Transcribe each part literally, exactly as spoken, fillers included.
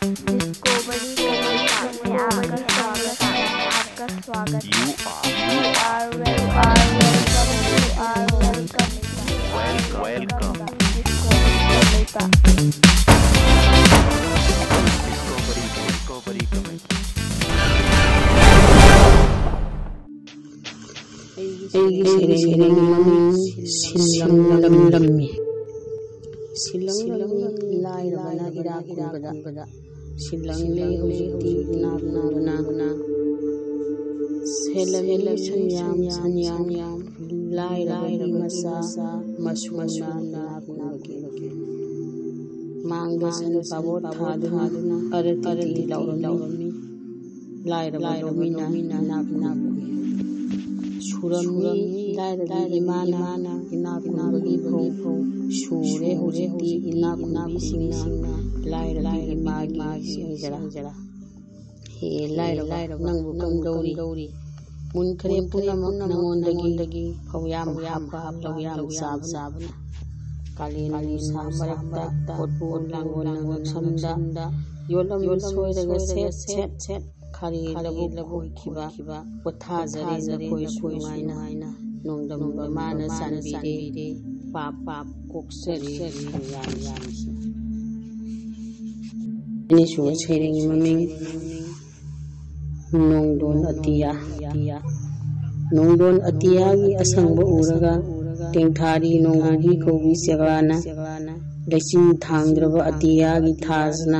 Discovery के लिए आपका स्वागत है, आपका स्वागत है। You are, you are, you are welcome, you are welcome. Welcome, welcome. Discovery Committee. Discovery, Discovery Committee. ꯑꯩꯒꯤ ꯁꯩꯔꯦꯡꯒꯤ ꯃꯃꯤꯡ ꯁꯤꯜꯂꯝꯂꯝꯃꯤ꯫ ꯁꯤꯜꯂꯝꯂꯝꯃꯤ ꯂꯥꯏꯔꯕꯅ ꯏꯅꯥꯛ ꯈꯨꯟꯕꯗ꯫ ꯁꯤꯜꯂꯝꯂꯦ ꯍꯧꯖꯤꯛꯇꯤ ꯏꯅꯥꯛ ꯈꯨꯟꯕꯅ꯫ ꯁꯦꯜꯂꯝꯂꯦ ꯁꯟꯌꯥꯝ ꯁꯟꯌꯥꯝ ꯂꯥꯏꯔꯕꯒꯤ ꯃꯆꯥ ꯃꯁꯨꯅ ꯏꯅꯥꯛ ꯈꯨꯟꯕꯒꯤ꯫ ꯃꯥꯡꯗ ꯁꯟ ꯄꯥꯕꯣꯠ ꯊꯥꯗꯨꯅ ꯑꯔꯇꯤꯇꯤ ꯂꯥꯎꯔꯝꯃꯤ꯫ ꯂꯥꯏꯔꯕ ꯂꯧꯃꯤꯅ ꯏꯅꯥꯛ ꯈꯨꯟꯕꯤ꯫ ꯁꯨꯔꯝꯃꯤ ꯂꯥꯏꯔꯕꯤ ꯏꯃꯥꯅ ꯏꯅꯥꯛ ꯈꯨꯟꯕꯒꯤ ꯐꯧ꯫ ꯁꯨꯔꯦ ꯍꯧꯖꯤꯛꯇꯤ ꯏꯅꯥꯛ ꯈꯨꯟꯕꯤꯁꯤꯡꯅ ꯂꯥꯏꯔꯕꯤ ꯏꯃꯥꯒꯤ ꯁꯤꯡꯖꯔꯥ꯫ ꯍꯦ ꯂꯥꯏꯔꯕ, ꯅꯪꯕꯨ ꯀꯝꯗꯧꯔꯤ? ꯃꯨꯟꯈꯔꯦ ꯄꯨꯝꯅꯃꯛ ꯅꯉꯣꯟꯗꯒꯤ꯫ ꯐꯧ ꯌꯥꯝ ꯍꯥꯞꯄ ꯂꯧ ꯌꯥꯝ ꯆꯥꯕꯅ꯫ ꯀꯥꯂꯦꯟ ꯅꯨꯡꯁꯥ ꯃꯔꯛꯇ ꯄꯣꯠꯄꯨ ꯂꯥꯡꯒꯣꯜꯅ ꯉꯛꯁꯝꯗ ꯌꯣꯠꯂꯝ ꯁꯣꯏꯔꯒ ꯁꯦꯠ ꯁꯦꯠ ꯁꯦꯠ ꯈꯥꯔꯤ ꯂꯧꯕꯨꯛ ꯈꯣꯏꯈꯤꯕ꯫ ꯄꯣꯊꯥꯖꯔꯦ ꯅꯈꯣꯏꯁꯨ ꯅꯨꯡꯉꯥꯏꯅ꯫ ꯅꯣꯡꯗꯝꯕ ꯃꯥꯅ ꯆꯥꯟꯕꯤꯔꯦ꯫ ꯄꯥꯞ ꯄꯥꯞ ꯀꯣꯛꯆꯔꯦ ꯁꯟꯌꯥꯝꯁꯤ꯫ ꯑꯅꯤꯁꯨꯕ ꯁꯩꯔꯦꯡꯒꯤ ꯃꯃꯤꯡ ꯅꯣꯡꯗꯣꯟ ꯑꯇꯤꯌꯥ꯫ ꯅꯣꯡꯗꯣꯟ ꯑꯇꯤꯌꯥꯒꯤ ꯑꯁꯪꯕ ꯎꯔꯒ ꯇꯦꯡꯊꯥꯔꯤ ꯅꯣꯡꯃꯒꯤ ꯀꯧꯕꯤ ꯆꯦꯛꯂꯥꯅ꯫ ꯂꯩꯆꯤꯟ ꯊꯥꯡꯗ꯭ꯔꯕ ꯑꯇꯤꯌꯥꯒꯤ ꯊꯥꯖꯅ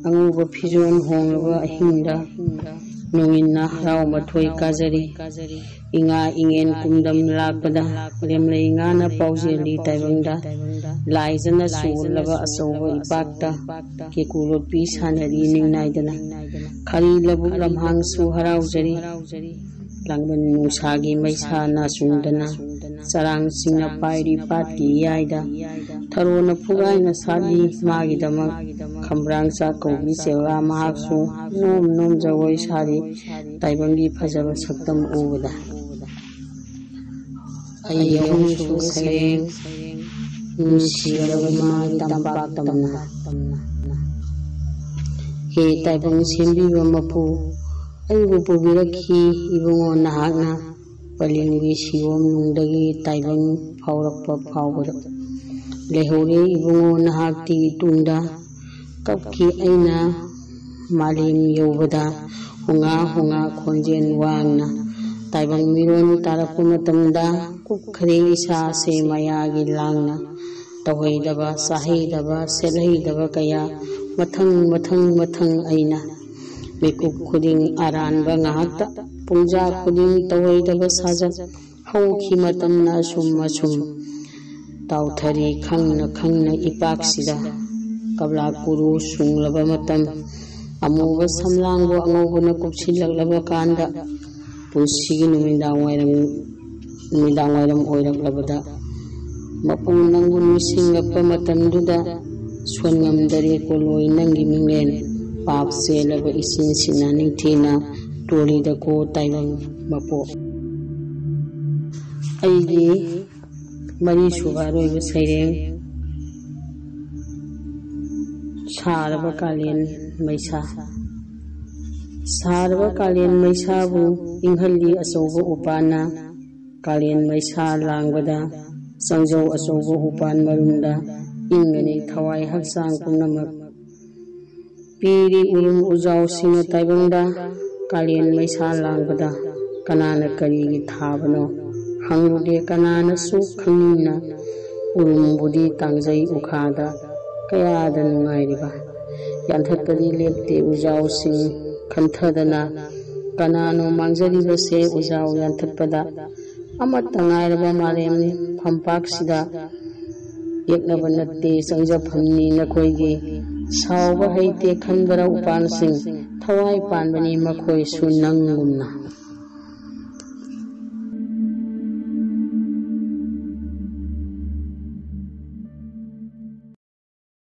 ꯑꯉꯧꯕ ꯐꯤꯖꯣꯜ ꯍꯣꯡꯂꯕ ꯑꯍꯤꯡꯗ ꯅꯣꯡꯏꯟꯅ ꯍꯔꯥꯎ ꯃꯊꯣꯏ ꯀꯥꯖꯔꯤ꯫ ꯏꯉꯥ ꯏꯉꯦꯟ ꯀꯨꯝꯗꯝ ꯂꯥꯛꯄꯗ ꯂꯦꯝꯂꯩ ꯉꯥꯅ ꯄꯥꯎꯖꯦꯜꯂꯤ ꯇꯥꯏꯕꯪꯗ ꯂꯥꯏꯖꯅ ꯆꯨꯜꯂꯕ ꯑꯆꯧꯕ ꯏꯄꯥꯛꯇ ꯀꯦꯀꯨ ꯂꯣꯠꯄꯤ ꯁꯥꯟꯅꯔꯤ ꯅꯤꯡꯅꯥꯏꯗꯅ꯫ ꯈꯔꯤ ꯂꯧꯕꯨꯛ ꯂꯝꯍꯥꯡꯁꯨ ꯍꯔꯥꯎꯖꯔꯤ꯫ ꯂꯥꯡꯕꯟ ꯅꯨꯡꯁꯥꯒꯤ ꯃꯩꯁꯥꯅ ꯆꯨꯡꯗꯅ ꯆꯔꯥꯡꯁꯤꯡꯅ ꯄꯥꯏꯔꯤ ꯄꯥꯠꯀꯤ ꯏꯌꯥꯏꯗ꯫ ꯊꯔꯣꯅ ꯐꯨꯒꯥꯏꯅ ꯁꯥꯠꯂꯤ ꯃꯥꯒꯤꯗꯃꯛ꯫ ꯈꯝꯕ꯭ꯔꯥꯡ ꯆꯥꯛ ꯀꯧꯕꯤ ꯆꯦꯛꯂꯥ ꯃꯍꯥꯛꯁꯨ ꯅꯣꯝ ꯅꯣꯝ ꯖꯒꯣꯏ ꯁꯥꯔꯤ꯫ ꯇꯥꯏꯕꯪꯒꯤ ꯐꯖꯕ ꯁꯛꯇꯝ ꯎꯕꯗ꯫ ꯑꯩꯒꯤ ꯑꯍꯨꯝꯁꯨꯕ ꯁꯩꯔꯦꯡ ꯅꯨꯡꯁꯤꯔꯕ ꯏꯃꯥꯒꯤ ꯇꯝꯄꯥꯛ ꯇꯝꯅ꯫ ꯇꯥꯏꯕꯪ ꯁꯦꯝꯕꯤꯕ ꯃꯄꯨ, ꯑꯩꯕꯨ ꯄꯨꯕꯤꯔꯛꯈꯤ ꯏꯕꯨꯡꯉꯣ ꯅꯍꯥꯛꯅ꯫ ꯄꯂꯦꯝꯒꯤ ꯁꯤꯌꯣꯝ ꯅꯨꯡꯗꯒꯤ ꯇꯥꯏꯕꯪ ꯐꯥꯎꯔꯛꯄ ꯐꯥꯎꯕꯗ ꯂꯩꯍꯧꯔꯦ ꯏꯕꯨꯡꯉꯣ ꯅꯍꯥꯛꯇꯤ ꯇꯨꯡꯗ꯫ ꯀꯞꯈꯤ ꯑꯩꯅ ꯃꯥꯂꯦꯝ ꯌꯧꯕꯗ ꯍꯣꯉꯥ ꯍꯣꯉꯥ ꯈꯣꯟꯖꯦꯜ ꯋꯥꯡꯅ꯫ ꯇꯥꯏꯕꯪ ꯃꯤꯔꯣꯟ ꯇꯥꯔꯛꯄ ꯃꯇꯝꯗ ꯀꯨꯞꯈ꯭ꯔꯦ ꯏꯁꯥꯁꯦ ꯃꯌꯥꯒꯤ ꯂꯥꯡꯅ꯫ ꯇꯧꯍꯩꯗꯕ, ꯆꯥꯍꯩꯗꯕ, ꯁꯦꯠꯍꯩꯗꯕ ꯀꯌꯥ ꯃꯊꯪ ꯃꯊꯪ ꯃꯊꯪ ꯑꯩꯅ꯫ ꯃꯤꯀꯨꯞ ꯈꯨꯗꯤꯡ ꯑꯔꯥꯟꯕ ꯉꯥꯏꯍꯥꯛꯇ, ꯄꯨꯡꯖꯥ ꯈꯨꯗꯤꯡ ꯇꯧꯍꯩꯗꯕ ꯁꯥꯖꯠ꯫ ꯍꯧꯈꯤ ꯃꯇꯝꯅ ꯑꯁꯨꯝ ꯑꯁꯨꯝ ꯇꯥꯎꯊꯔꯤ ꯈꯪꯅ ꯈꯪꯅ ꯏꯄꯥꯛꯁꯤꯗ꯫ ꯀꯕ꯭ꯂꯥ ꯀꯨꯔꯨ ꯁꯨꯡꯂꯕ ꯃꯇꯝ, ꯑꯃꯨꯕ ꯁꯝꯂꯥꯡꯕꯨ ꯑꯉꯧꯕꯅ ꯀꯨꯞꯁꯤꯜꯂꯛꯂꯕ ꯀꯥꯟꯗ, ꯄꯨꯟꯁꯤꯒꯤ ꯅꯨꯃꯤꯗꯥꯡ ꯋꯥꯏꯔꯝ, ꯅꯨꯃꯤꯗꯥꯡ ꯋꯥꯏꯔꯝ ꯑꯣꯏꯔꯛꯂꯕꯗ, ꯃꯄꯨ ꯅꯪꯕꯨ ꯅꯤꯡꯁꯤꯡꯂꯛꯄ ꯃꯇꯝꯗꯨꯗ, ꯁꯣꯟ ꯉꯝꯗꯔꯦ ꯀꯣꯂꯣꯏ ꯅꯪꯒꯤ ꯃꯤꯡꯂꯦꯟ꯫ ꯄꯥꯞ ꯆꯦꯜꯂꯕ ꯏꯆꯤꯟꯁꯤꯅ ꯅꯤꯡꯊꯤꯅ ꯇꯣꯜꯂꯤꯗꯀꯣ ꯇꯥꯏꯕꯪ ꯃꯄꯣꯛ꯫ ꯑꯩꯒꯤ ꯃꯔꯤꯁꯨꯕ ꯑꯔꯣꯏꯕ ꯁꯩꯔꯦꯡ, ꯁꯥꯔꯕ ꯀꯥꯂꯦꯟ ꯃꯩꯁꯥ꯫ ꯁꯥꯔꯕ ꯀꯥꯂꯦꯟ ꯃꯩꯁꯥꯕꯨ ꯏꯪꯍꯜꯂꯤ ꯑꯆꯧꯕ ꯎꯄꯥꯟꯅ꯫ ꯀꯥꯂꯦꯟ ꯃꯩꯁꯥ ꯂꯥꯡꯕꯗ ꯆꯪꯖꯧ ꯑꯆꯧꯕ ꯎꯄꯥꯟ ꯃꯔꯨꯝꯗ, ꯏꯪꯒꯅꯤ ꯊꯋꯥꯏ ꯍꯛꯆꯥꯡ ꯄꯨꯝꯅꯃꯛ꯫ ꯄꯤꯔꯤ ꯎꯔꯨꯝ ꯎꯖꯥꯎꯁꯤꯡꯅ ꯇꯥꯏꯕꯪꯗ, ꯀꯥꯂꯦꯟ ꯃꯩꯁꯥ ꯂꯥꯡꯕꯗ ꯀꯅꯥꯅ ꯀꯔꯤꯒꯤ ꯊꯥꯕꯅꯣ ꯍꯪꯂꯨꯒꯦ ꯀꯅꯥꯅꯁꯨ ꯈꯪꯅꯤꯡꯅ꯫ ꯎꯔꯨꯝꯕꯨꯗꯤ ꯇꯥꯡꯖꯩ ꯎꯈꯥꯗ ꯀꯌꯥꯗ ꯅꯨꯡꯉꯥꯏꯔꯤꯕ꯫ ꯌꯥꯟꯊꯠꯄꯗꯤ ꯂꯦꯞꯇꯦ ꯎꯖꯥꯎꯁꯤꯡ ꯈꯟꯊꯗꯅ꯫ ꯀꯅꯥꯅꯣ ꯃꯥꯡꯖꯔꯤꯕꯁꯦ ꯎꯖꯥꯎ ꯌꯥꯟꯊꯠꯄꯗ? ꯑꯃꯠꯇ ꯉꯥꯏꯔꯕ ꯃꯥꯂꯦꯝ ꯐꯝꯄꯥꯛꯁꯤꯗ ꯌꯦꯛꯅꯕ ꯅꯠꯇꯦ ꯆꯪꯖꯐꯝꯅꯤ ꯅꯈꯣꯏꯒꯤ꯫ ꯁꯥꯎꯕ ꯍꯩꯇꯦ ꯈꯟꯕꯔ ꯎꯄꯥꯟꯁꯤꯡ, ꯊꯋꯥꯏ ꯄꯥꯟꯕꯅꯤ ꯃꯈꯣꯏꯁꯨ ꯅꯪꯒꯨꯝꯅ꯫